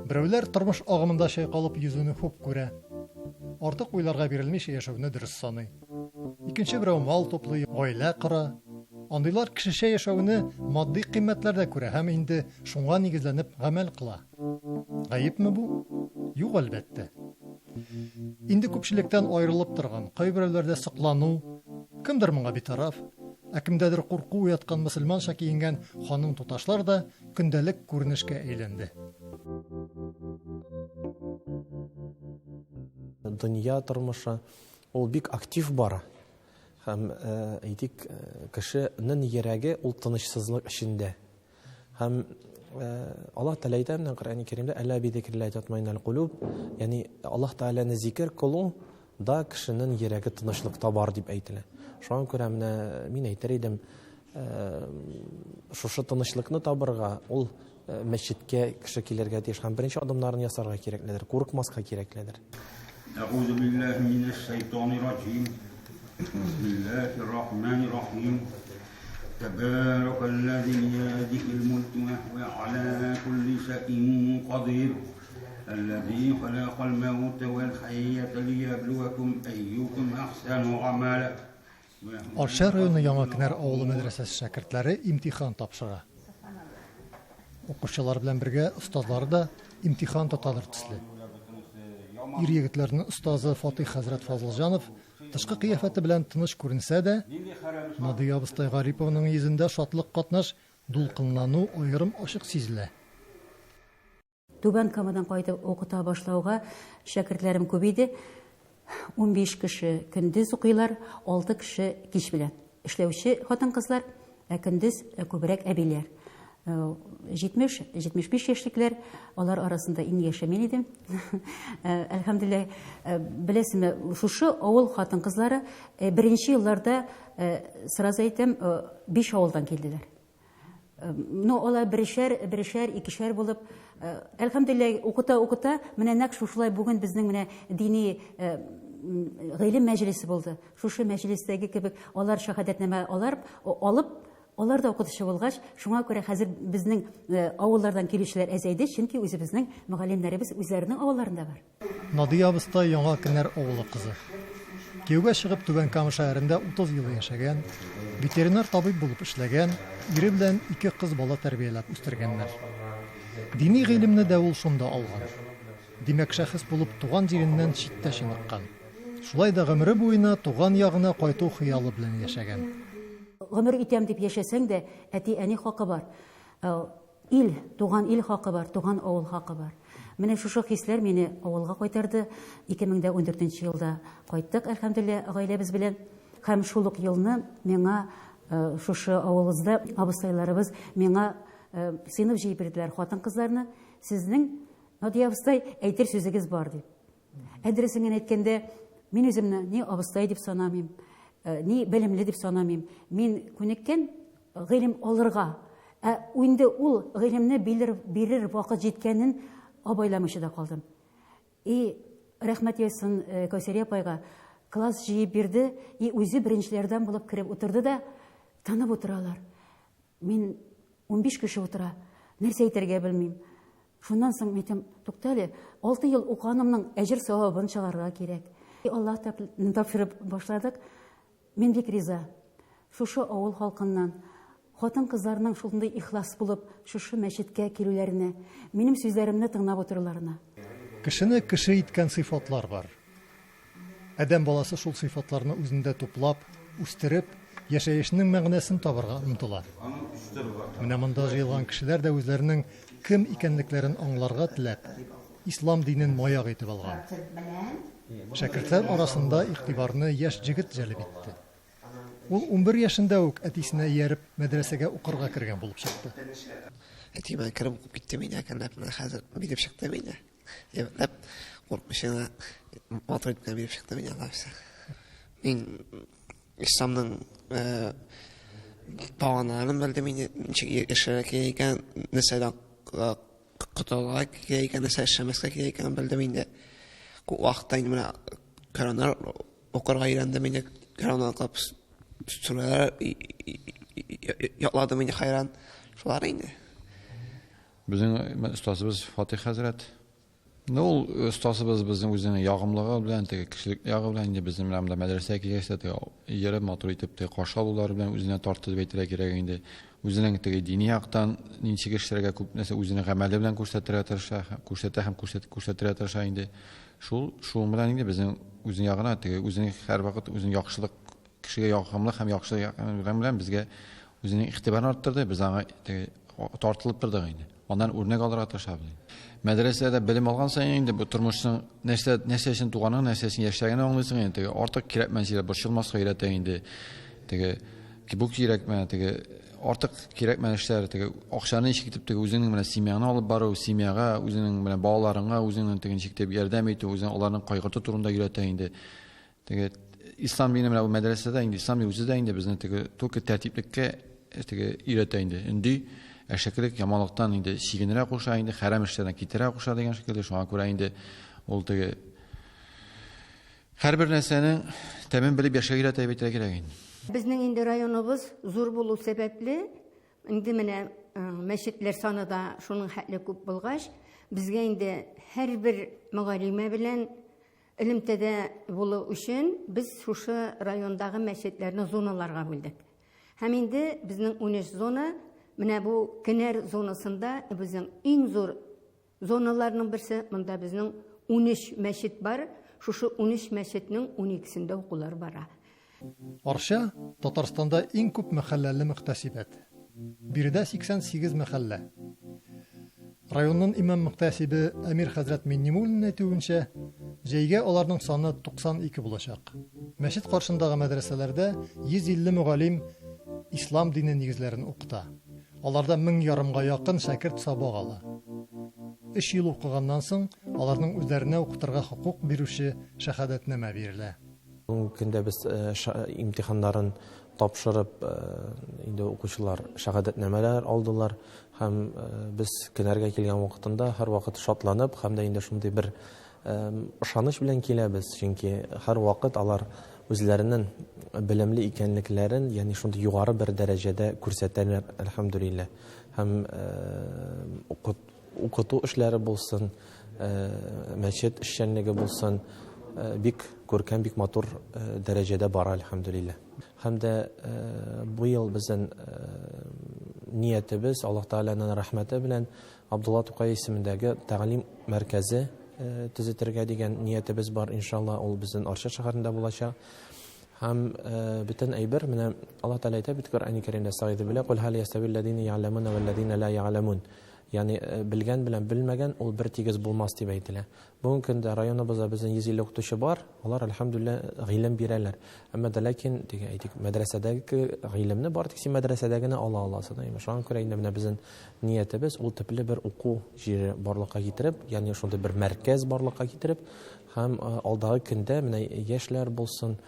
Берәүләр тормыш агымында чайкалып йөзүне хуп күрә. Артык уйларга бирелмичә яшәүне дөрес саный. Икенче берәү мал туплый, гаилә кора. Андыйлар кешечә яшәүне матди кыйммәтләрдә күрә һәм инде шуңа нигезләнеп гамәл кыла. Гаепме бу? Юк, әлбәттә. Инде күпчелектән аерылып торган, кайберәүләрдә соклану, кемдер моңа битараф, ә кемдәдер курку уяткан мөселманча киенгән ханым-туташлар да көндәлек күренешкә әйләнде. Дөнья тормышы ул бик актив бара. Һәм, әйтик, кешенең йөрәге ул тынычсызлык эчендә. Һәм Аллаһ Тәгалә әйтә менә Коръәни Кәримдә, Әлә бидикриллаһи татмаиннал кулуб, ягъни Аллаһ Тәгаләне зикер кылу да кешенең йөрәге тынычлык табар дип әйтелә. Шуңа күрә менә мин әйтер идем, шушы тынычлыкны табырга ул мәчеткә кеше килергә тиеш һәм беренче адымнарын ясарга кирәкледер, курыкмаска кирәкледер. Әгъузу биллаһи минәш шайтанир раҗим. Бисмиллаһир рахманир рахим. Тәбәрәкәлләзи биядихил мулку вә һүә галә кулли шәйин кадир. Әлләзи халәкал мәүтә вәл хәйәтә лияблүәкүм әйюкүм әхсәну гамәлә. Арча районы Яңа Кенәр авылы мәдрәсәсе шәкертләре имтихан тапшыра. Укучылар белән бергә остазлары да имтихан тотадыр төсле. Ир-егетләрнең остазы Фатыйх хәзрәт Фазылҗанов Тышкы кыяфәте белән тыныч күренсә дә, Надия абыстай Гарипованың йөзендә шатлык катнаш дулкынлану аерым ачык сизелә. Түбән Камадан кайтып укыта башлауга шәкертләрем күп иде. 15 кеше көндез укыйлар, 6 кеше кич белән. Эшләүче хатын-кызлар, ә көндез күбрәк әбиләр. 70-75 яшьлекләр, алар арасында иң яше мин идем. Әлхәмдүлилләһ, беләсезме, шушы авыл хатын-кызлары беренче елларда, сразу әйтәм, 5 авылдан килделәр. Ну, алар берешәр, берешәр, икешәр булып, әлхәмдүлилләһ, укыта-укыта, менә нәкъ шушылай бүген безнең менә дини гыйлем мәҗлесе булды. Шушы мәҗлестәге кебек алар шәһадәтнамә алар алып, алар да укытучы булгач, шуңа күрә хәзер безнең авыллардан килүчеләр әзәйде, чөнки үзебезнең мөгаллимнәребез үзләренең авылларында бар. Надия абыстай Яңа Кенәр авылы кызы. Кияүгә чыгып Түбән Кама шәһәрендә 30 ел яшәгән, ветеринар табиб булып эшләгән, ире белән ике кыз бала тәрбияләп үстергәннәр. Дини гыйлемне дә ул шунда алган. Димәк, шәхес булып туган җиреннән читтә чыныккан. Шулай да гомере буена туган ягына кайту хыялы белән яшәгән. Гомер итәм дип яшәсәң дә, әти-әни хакы бар. Ил, туган ил хакы бар, туган авыл хакы бар. Менә шушы хисләр мине авылга кайтарды. 2014 елда кайттык, әлхәмдүлилләһ, гаиләбез белән. Һәм шул ук елны миңа шушы авылыбызда абыстайларыбыз миңа сыйныф җыеп бирделәр хатын-кызларны. Сезнең, Надия абыстай, әйтер сүзегез бар дип. Ә дөресен генә әйткәндә, мин үземне ни абыстай дип санамыйм, э, ни белемле дип санамыйм. Мин күнеккән гыйлем алырга. Ә инде ул гыйлемне билер, бирер вакыт җиткәнен абайламыйча да калдым. И рәхмәт яусын э, Кәүсәрия апайга, класс җыеп бирде, и үзе беренчеләрдән булып кереп утырды да, тынып утыралар. Мин 15 кеше утыра, нәрсә әйтергә белмим. Шуннан соң мин әйтәм, тукта әле, 6 ел укыганымның әҗер савабын чыгарырга кирәк. Аллаһ тапшырып башладык. Мин бик риза. Шушы авыл халкыннан, хатын-кызларның шундый ихлас булып, шушы мәчеткә килүләренә, минем сүзләремне тыңлап утыруларына. Кешене кеше иткән сыйфатлар бар. Адәм баласы шул сыйфатларны үзендә туплап, үстереп, яшәешнең мәгънәсен табарга омтыла. Менә монда җыелган кешеләр дә үзләренең кем икәнлекләрен аңларга теләп, ислам динен маяк итеп алган. Шәкертләр арасында игътибарны яшь җегет җәлеп итте. Ул 11 яшендә үк әтисенә ияреп мәдрәсәгә укырга кергән булып чыкты. Әти белән кереп укып киттем инде әкренләп, менә хәзер биреп чыкты мине. Әйбәтләп, куркмыйча гына матур итеп биреп чыкты мине Алла бирсә. Мин исламның баганаларын белдем инде, ничек яшәргә кирәк икән, нәрсәдән котылырга кирәк икән, нәрсә эшләмәскә кирәк икәнен белдем инде. Күп вакытта инде менә Коръәннәр укырга өйрәндем инде, Коръән укып. Сүрәләр ятладым инде хайран. Шулар инде. Безнең остазыбыз Фатих хәзрәт. Ну, ул остазыбыз безнең үзенең ягымлыгы белән, теге кешелек ягы белән инде безнең белән монда мәдрәсәгә килгәч тә теге йөреп матур итеп теге каршы алулары белән үзенә тартты дип әйтергә кирәк инде. Үзенең теге дини яктан ничек эшләргә күп нәрсә үзенең гамәле белән күрсәтергә тырыша, күрсәтә һәм күрсәтергә тырыша инде. Шул, шуның белән инде безнең үзенең ягына теге үзенең һәрвакыт үзенең яхшылык кешегә ягымлы һәм яхшы белән безгә үзенең игътибарын арттырды, без аңа теге тартылып тордык инде. Аннан үрнәк алырга тырышабыз. Мәдрәсәдә белем алган саен инде бу тормышның нәрсә нәрсә өчен туганын, нәрсә өчен яшәгәнен аңлыйсың инде. Теге артык кирәкмәгән җирдә борчылмаска өйрәтә инде. Теге бу кирәкмә, теге артык кирәкмәгән эшләр, теге акчаны ничек итеп теге үзеңнең менә семьяңны алып бару, семьяга, үзеңнең менә балаларыңа үзеңнең теге ничек итеп ярдәм итү, үзең аларның кайгырту турында өйрәтә инде. Теге ислам дине менә бу мәдрәсәдә инде ислам дине үзе дә инде безне теге только тәртиплеккә теге өйрәтә инде. Өнди әшәкелек, яманлыктан инде чигенергә куша инде, хәрам эшләрдән китерә куша дигән шикелле. Шуңа күрә инде ул теге һәрбер нәрсәнең тәмен белеп яшәргә өйрәтә дип әйтергә кирәк инде. Безнең инде районыбыз зур булу сәбәпле, инде менә мәчетләр саны да шуның хәтле күп булгач, безгә инде һәрбер мөгаллимә белән Элемтәдә булу өчен без шушы райондагы мәчетләрне зоналарга бүлдек. Һәм инде безнең 13 зона, менә бу Кенәр зонасында безнең иң зур зоналарның берсе, монда безнең 13 мәчет бар, шушы 13 мәчетнең 12-сендә укулар бара. Арча, Татарстанда иң күп мәхәлләле мөхтәсибәт. Биредә 88 мәхәллә. Районның имам-мөхтәсибе Әмир хәзрәт Миннемуллин әйтүенчә, җәйгә аларның саны 92 булачак. Мәчет каршындагы мәдрәсәләрдә 150 мөгаллим ислам дине нигезләрен укыта. Аларда мең ярымга якын шәкерт сабак ала. Өч ел укыганнан соң, аларның үзләренә укытырга хокук бирүче шәһадәтнамә бирелә. Бүгенге көндә без имтиханнарын тапшырып, инде укучылар шәһадәтнамәләр алдылар һәм без Кенәргә килгән вакытында һәрвакыт шатланып һәм дә инде шундый бер ышаныч белән киләбез, чөнки һәрвакыт алар үзләренең белемле икәнлекләрен, ягъни шундый югары бер дәрәҗәдә күрсәтәләр, әлхәмдүлилләһ. Һәм укыту эшләре булсын, мәчет эшчәнлеге булсын, бик күркәм, бик матур дәрәҗәдә бара, әлхәмдүлилләһ. Һәм дә бу ел безнең ниятебез, Аллаһ Тәгаләнең рәхмәте белән Абдулла Тукай исемендәге тәгълим мәркәзе төзетергә дигән ниятебез бар, иншалла, ул безнең Арча шәһәрендә булачак. Һәм бөтен әйбер, менә Аллаһ Тәгалә әйтә бит Коръәни Кәримдә, Әстәгыйзу билләһ, Кул һәл ястәвилләзина я'ламуна вәлләзина ла я'ламун. Ягъни белгән белән белмәгән ул бер тигез булмас дип әйтелә. Бүгенге көндә районыбызда безнең 150 укытучы бар, алар әлхәмдүлилләһ гыйлем бирәләр. Әмма дә ләкин теге әйтик, мәдрәсәдәге гыйлемне бары тик син мәдрәсәдә генә ала аласың. Әйме, шуңа күрә инде менә безнең ниятебез ул төпле бер уку җире барлыкка китереп, ягъни шундый бер мәркәз барлыкка китереп һәм алдагы көндә менә яшьләр булсын,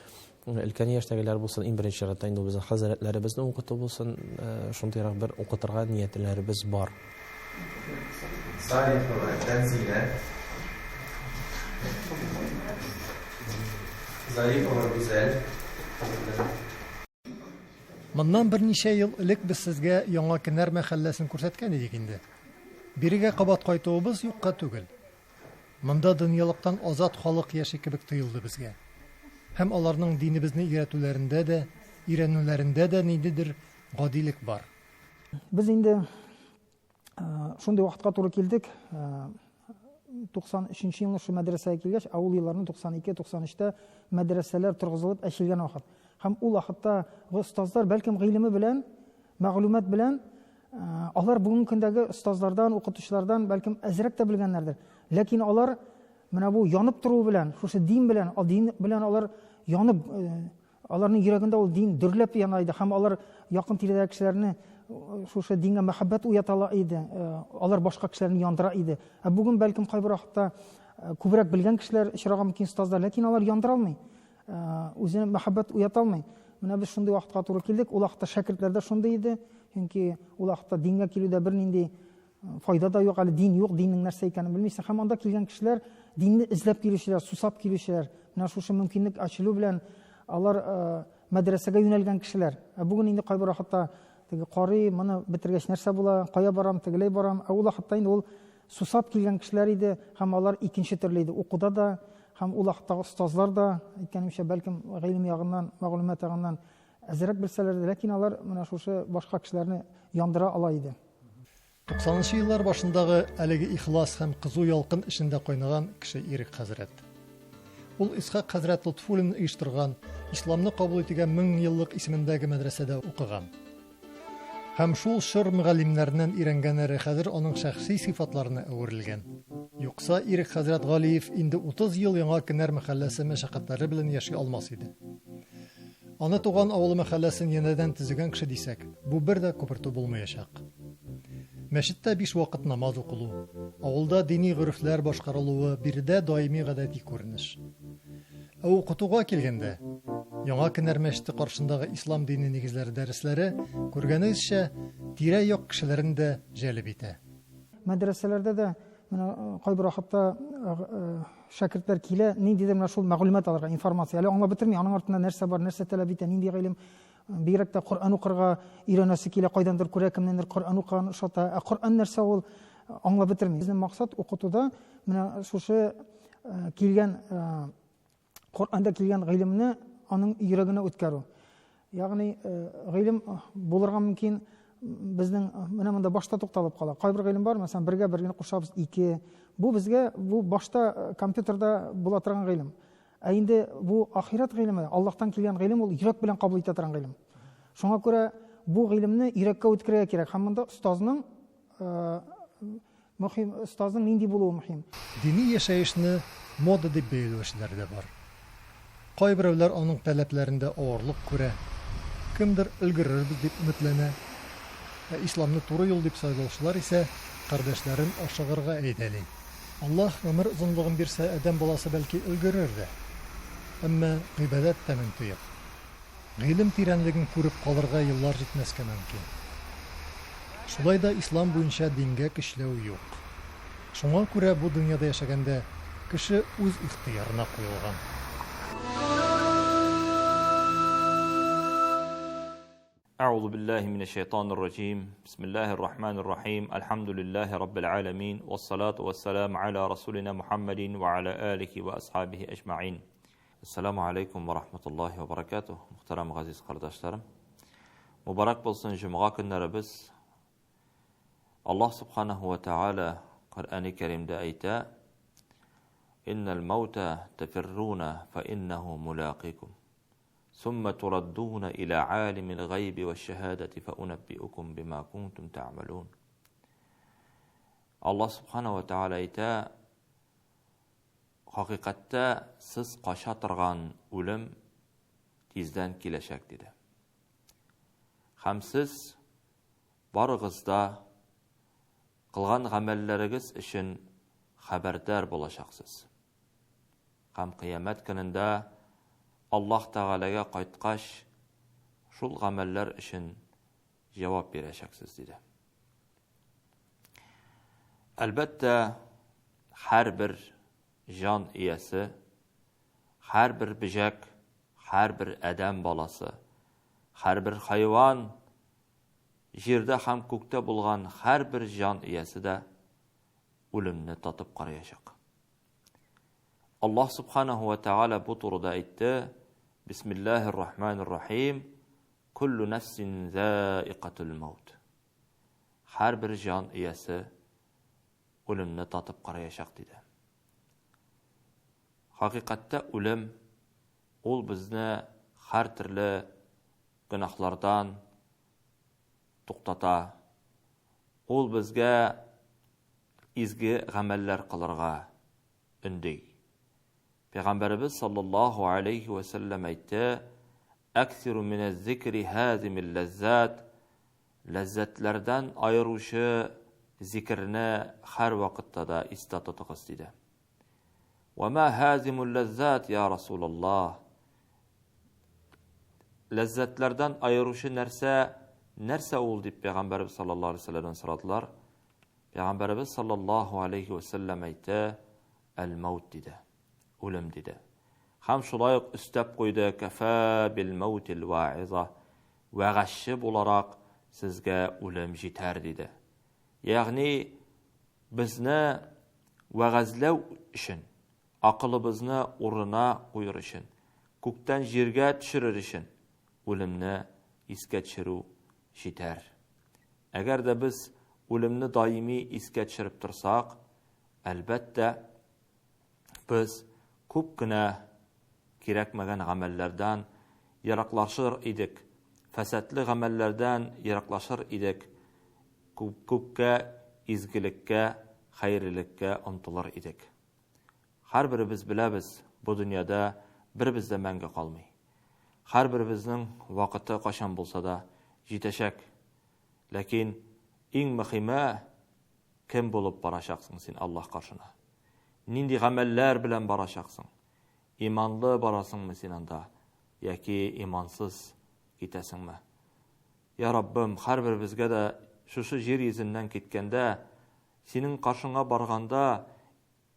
Өлкән яшьтәгеләр булсын, иң беренче чиратта инде ул безнең хәзрәтләребезне укыту булсын, шундыйрак бер укытырга ниятләребез бар. Салихова Тәнзилә. Зарипова Гүзәл. Моннан берничә ел элек без сезгә Яңа Кенәр мәхәлләсен күрсәткән идек инде. Бирегә кабат кайтуыбыз юкка түгел. Монда дөньялыктан азат халык яши кебек тоелды безгә. Һәм аларның динебезне өйрәтүләрендә дә, өйрәнүләрендә дә ниндидер гадилек бар. Без инде шундый вакытка туры килдек. 93 елны шул мәдрәсәгә килгәч, ә ул елларны 92-93-тә мәдрәсәләр торгызылып әчелгән вакыт. Һәм ул вакытта остазлар бәлкем гыйлеме белән, мәгълүмат белән Алар бүгенге көндәге остазлардан, укытучылардан бәлкем әзрәк тә белгәннәрдер. Ләкин алар менә бу янып торуы белән, шушы дин белән, дин белән алар янып, аларның йөрәгендә ул дин дөрләп яна иде һәм алар якын тирәдәге кешеләрне шушы дингә мәхәббәт уята ала иде. Алар башка кешеләрне яндыра иде. Ә бүген бәлкем кайбер вакытта күбрәк белгән кешеләр очрарга мөмкин остазлар, ләкин алар яндыра алмый. Үзенә мәхәббәт уята алмый. Менә без шундый вакытка туры килдек. Ул вакытта шәкертләр дә шундый иде. Чөнки ул вакытта дингә килүдә бернинди файда да юк, әле дин юк, диннең нәрсә икәнен белмисең. Һәм анда килгән кешеләр динне эзләп килүчеләр, сусап килүчеләр. Менә шушы мөмкинлек ачылу белән алар Мәдрәсәгә юнәлгән кешеләр. Ә бүген инде кайбер вакытта теге карый, моны бетергәч нәрсә була, кая барам, тегеләй барам. Ә ул вакытта инде ул сусап килгән кешеләр иде һәм алар икенче төрле иде. Укуда да һәм ул вакыттагы остазлар да, әйткәнемчә, бәлкем гыйлем ягыннан, мәгълүмат ягыннан әзрәк белсәләр дә, ләкин алар менә шушы башка кешеләрне яндыра ала иде. 90 еллар башындагы әлеге ихлас һәм кызу ялкын эчендә кайнаган кеше Ирек хәзрәт. Ул Исхак хәзрәт Лотфуллин оештырган Исламны кабул итүгә 1000 еллык исемендәге мәдрәсәдә укыган. Һәм шул чор мөгаллимнәреннән өйрәнгәннәре хәзер аның шәхси сыйфатларына әверелгән. Юкса Ирек хәзрәт Галиев инде 30 ел Яңа Кенәр мәхәлләсе мәшәкатьләре белән яши алмас иде. Аны туган авылы мәхәлләсен янәдән төзегән кеше дисәк, бу бер дә күпертү булмаячак. Мәчеттә биш вакыт намаз укылу, авылда дини горефләр башкарылуы биредә даими гадәти күренеш. Ә укытуга килгәндә, Яңа Кенәр мәчете каршындагы ислам дине нигезләре дәресләре, күргәнегезчә, тирә-як кешеләрен дә җәлеп итә. Мәдрәсәләрдә дә менә кайбер вакытта шәкертләр килә, ниндидер менә шул мәгълүмат алырга, информация. Әле аңлап бетерми, аның артында нәрсә бар, нәрсә таләп итә, нинди гыйлем. Бигрәк тә Коръән укырга өйрәнәсе килә, кайдандыр күрә, кемнәндер Коръән укыган ошата. Ә Коръән нәрсә ул, аңлап бетерми. Безнең максат укытуда менә шушы килгән Коръәндә килгән гыйлемне аның йөрәгенә үткәрү. Ягъни гыйлем булырга мөмкин безнең менә монда башта тукталып кала. Кайбер гыйлем бар, мәсәлән, бергә бергә кушабыз ике. Бу безгә бу башта компьютерда була торган гыйлем. Ә инде бу ахирәт гыйлеме, Аллаһтан килгән гыйлем ул йөрәк белән кабул итә торган гыйлем. Шуңа күрә бу гыйлемне йөрәккә үткәрергә кирәк. Һәм монда остазның Мөһим, остазның нинди булуы мөһим. Дини яшәешне мода дип бәяләүчеләр дә бар. Кайберәүләр аның таләпләрендә авырлык күрә, кемдер өлгерербез дип өметләнә. Ә исламны туры юл дип сайлаучылар исә кардәшләрен ашыгырга әйдәли. Аллаһ гомер озынлыгын бирсә, адәм баласы бәлки өлгерер дә. Әмма гыйбадәт тәмен тоеп, Гыйлем тирәнлеген күреп калырга еллар җитмәскә мөмкин. Шулай да ислам буенча дингә көчләү юк. Шуңа күрә бу дөньяда яшәгәндә кеше үз ихтыярына куелган. أعوذ بالله من الشيطان الرجيم بسم الله الرحمن الرحيم الحمد لله رب العالمين والصلاة والسلام على رسولنا محمد وعلى آله وأصحابه أجمعين Әссәламу алейкум ва рахматуллахи ва баракатух, мөхтәрәм газиз кардәшләрем. Мубарак булсын җомга көннәребез. Аллаһ субханаху ва тааля Коръәни Кәримдә әйтә: Иннал маута тафирруна фа иннаху мулакикум. Сумма тураддуна иля алимил гайби ва шахадати фа унаббиукум бима кунтум та'малун. Аллаһ субханаху ва тааля әйтә: Хакыйкатьтә сез кача торган үлем тиздән киләчәк, диде. Һәм сез барыгыз да кылган гамәлләрегез өчен хәбәрдар булачаксыз. Һәм кыямәт көнендә Аллаһ Тәгаләгә кайткач, шул гамәлләр өчен җавап бирәчәксез, диде. Әлбәттә, һәрбер җан иясе, һәрбер бөҗәк, һәрбер адәм баласы, һәрбер хайван, җирдә һәм күктә булган һәрбер җан иясе дә үлемне татып караячак. Аллаһ субханаху ва тааля бу турыда әйтте: Бисмиллаһир рахманир рахим. Куллу нәфсин заикатул маут. Һәрбер җан иясе үлемне татып караячак, диде. Хакыйкатьтә үлем ул безне һәртөрле гөнаһлардан туктата. Ул безгә изге гамәлләр кылырга өнди. Пәйгамбәребез саллаллаһу алейхи ва сәлләм әйтте: "Аксиру миназ-зикри һазимил ләззат" Ләззәтләрдән аеручы зикерне һәрвакытта да истә тотыгыз, диде. Ва ма һазимул ләззат, я Расулаллаһ? Ләззәтләрдән аеручы нәрсә нәрсә ул дип пәйгамбәребез саллаллаһу алейһи ва сәлләмнән сорадылар. Пәйгамбәребез саллаллаһу алейһи ва сәлләм әйтте, Әл-маут диде. Үлем диде. Һәм шулай ук өстәп куйды, Кәфә бил мәүтил ваиза. Вәгазьче буларак сезгә үлем җитәр, диде. Ягъни безне вәгазьләү өчен, акылыбызны урынына куер өчен, күктән җиргә төшерер өчен үлемне искә төшерү җитәр. Әгәр дә без үлемне даими искә төшереп торсак, әлбәттә, без күп кенә кирәкмәгән гамәлләрдән ераклашыр идек, фәсадлы гамәлләрдән ераклашыр идек, күпкә изгелеккә, хәерлелеккә омтылыр идек. Һәрберебез беләбез, бу дөньяда беребез дә мәңге калмый. Һәрберебезнең вакыты кайчан булса да җитәчәк. Ләкин иң мөхиме, кем булып барачаксың син Аллаһ каршына? Нинди гамәлләр белән барачаксың? Иманлы барасыңмы син анда, яки имансыз китәсеңме? Я Раббым, һәрберебезгә дә шушы җир йөзеннән киткәндә, синең каршыңа барганда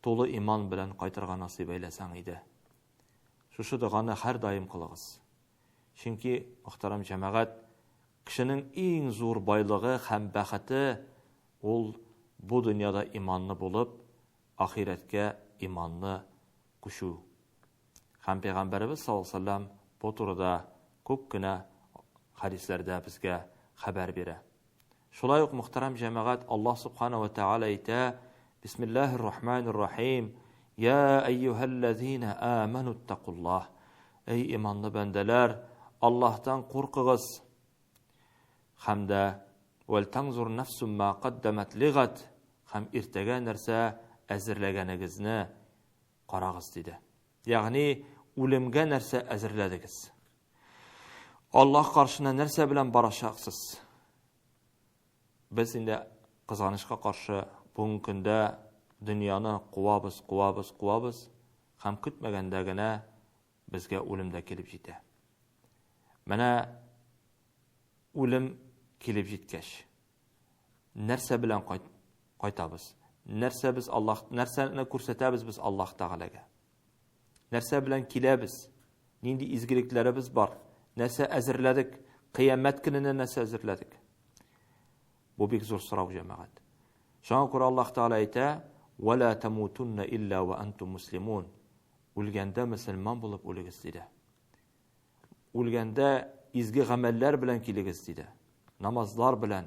тулы иман белән кайтырга насыйп әйләсәң иде. Шушы доганы һәрдаим кылыгыз. Чөнки, мөхтәрәм җәмәгать, кешенең иң зур байлыгы һәм бәхете ул бу дөньяда иманлы булып, ахирәткә иманлы күчү. Һәм Пәйгамбәребез саллаллаһу алейһи ва сәлләм бу турыда күп кенә хәдисләрдә безгә хәбәр бирә. Шулай ук, мөхтәрәм җәмәгать, Аллаһ субхана ва тәгалә әйтә, Бисмиллаһир рахманир рахим, Я әйюһәлләзина аману иттакуллаһ. Эй иманлы бәндәләр, Аллаһтан куркыгыз. Һәм дә вәл таңзур нафсум ма каддамат лигат һәм иртәгә нәрсә әзерләгәнегезне карагыз диде. Ягъни үлемгә нәрсә әзерләдегез? Аллаһ каршына нәрсә белән барачаксыз? Без инде кызганычка каршы бүгенге көндә дөньяны куабыз, куабыз, куабыз һәм көтмәгәндә генә безгә үлем дә килеп җитә. Менә үлем килеп җиткәч, нәрсә белән кайтабыз? Нәрсә без Аллаһ, нәрсәне күрсәтәбез без Аллаһ Тәгаләгә? Нәрсә белән киләбез? Нинди изгелекләребез бар? Нәрсә әзерләдек? Кыямәт көненә нәрсә әзерләдек? Бу бик зур сорау, җәмәгать. Шуңа күрә Аллаһ Тәгалә әйтә: "Ва ла тамутунна илля ва антум муслимун." Үлгәндә мөселман булып үлегез, диде. Үлгәндә изге гамәлләр белән килегез, диде. Намазлар белән,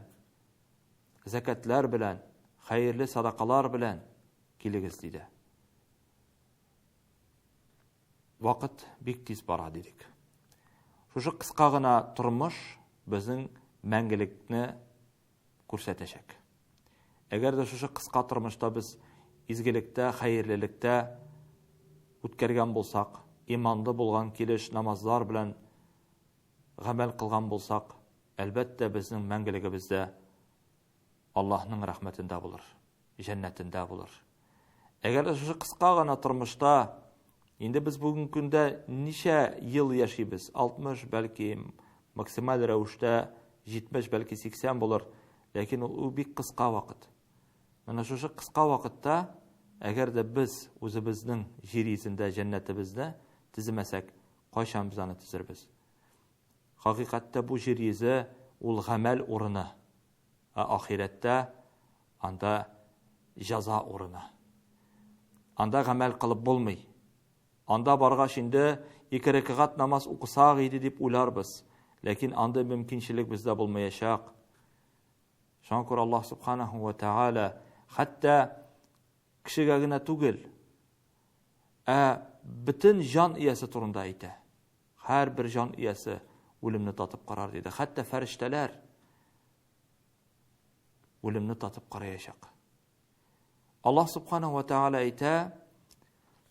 зәкәтләр белән, хәерле садакалар белән килегез, диде. Вакыт бик тиз бара дидек. Шушы кыска гына тормыш безнең мәңгелекне күрсәтәчәк. Әгәр дә шушы кыска тормышта без изгелектә, хәерлелектә үткәргән булсак, иманлы булган килеш намазлар белән гамәл кылган булсак, әлбәттә, безнең мәңгелегебездә Аллаһның рәхмәтендә булыр, җәннәтендә булыр. Әгәр дә шушы кыска гына тормышта, инде без бүгенге көндә ничә ел яшибез? 60, бәлки максималь рәвештә 70, бәлки 80 булыр. Ләкин ул бик кыска вакыт. Менә шушы кыска вакытта, әгәр дә без үзебезнең җир йөзендә җәннәтебезне төземәсәк, кайчан без аны төзербез? Хакыйкатьтә бу җир йөзе ул гамәл урыны. Ә ахирәттә анда җәза урыны. Анда гамәл кылып булмый. Анда баргач инде ике рәкәгать намаз укысак иде дип уйларбыз. Ләкин андый мөмкинчелек бездә булмаячак. Шуңа күрә Аллаһ субханаһу ва тааля хәтта кешегә генә түгел, ә бөтен җан иясе турында әйтә. Һәрбер җан иясе үлемне татып карар, диде. Хәтта фәрештәләр үлемне татып караячак. Аллаһ субханаһу ва тааля әйтә: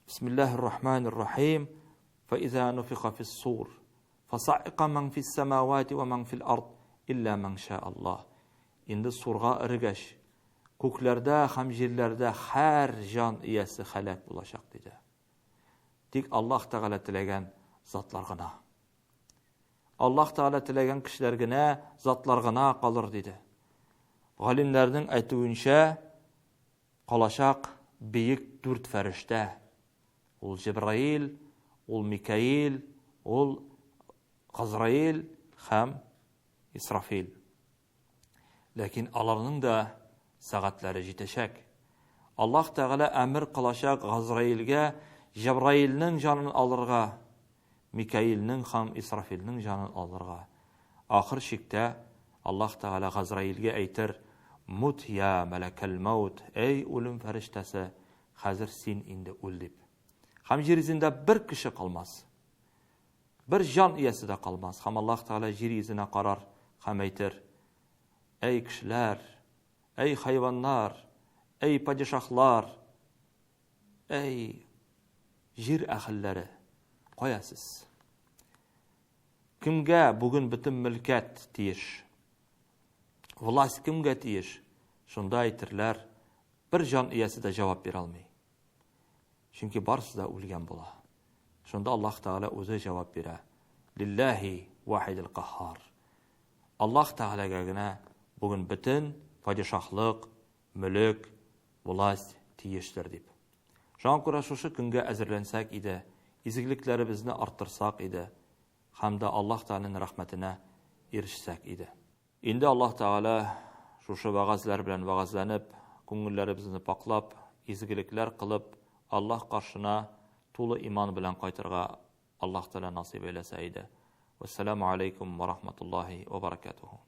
Бисмиллаһир рахманир рахим. Фа иза нуфиха фис-сур, фасаика ман фис-самавати ва ман фил-ард илля ман ша Аллаһ. Инде сурга эрегәч, күкләрдә һәм җирләрдә һәр җан иясе һәлак булачак, диде. Тик Аллаһ Тәгалә теләгән затлар гына. Аллаһ Тәгалә теләгән кешеләр генә, затлар гына калыр, диде. Галимнәрнең әйтүенчә, калачак бөек дүрт фәрештә. Ул Җибраил, Ул Микаил, ул Газраил һәм Исрафил. Ләкин аларның да сәгатьләре җитәчәк. Аллаһ Тәгалә әмер кылачак Газраилгә Җәбраилнең җанын алырга, Микаилнең һәм Исрафилнең җанын алырга. Ахыр чиктә Аллаһ Тәгалә Газраилгә әйтер, Мут я мәләкәл мәүт, әй үлем фәрештәсе, хәзер син инде үл дип. Һәм җир йөзендә бер кеше калмас. Бер җан иясе дә калмас. Һәм Аллаһ Тәгалә җир йөзенә карар һәм әйтер, Әй кешеләр, әй хайваннар, әй падишаһлар, әй җир әһелләре, кая сез? Кемгә бүген бөтен мөлкәт тиеш? Власть кемгә тиеш? Шунда әйтерләр, бер җан иясе дә җавап бирә алмый. Чөнки барысы да үлгән була. Шунда Аллаһ Тәгалә үзе җавап бирә. Лилләһи вахидил каһһар. Аллаһ Тәгаләгә генә бүген бөтен падишаһлык, мөлек, власть тиештер дип. Шуңа күрә шушы көнгә әзерләнсәк иде, изгелекләребезне арттырсак иде һәм дә Аллаһ Тәгаләнең рәхмәтенә ирешсәк иде. Инде Аллаһ Тәгалә шушы вәгазьләр белән вәгазьләнеп, күңелләребезне пакълап, изгелекләр кылып, Аллаһ каршына тулы иман белән кайтырга Аллаһ Тәгалә насыйп әйләсә иде. Вәссәламү алейкум ва рахматуллаһи ва баракатуху.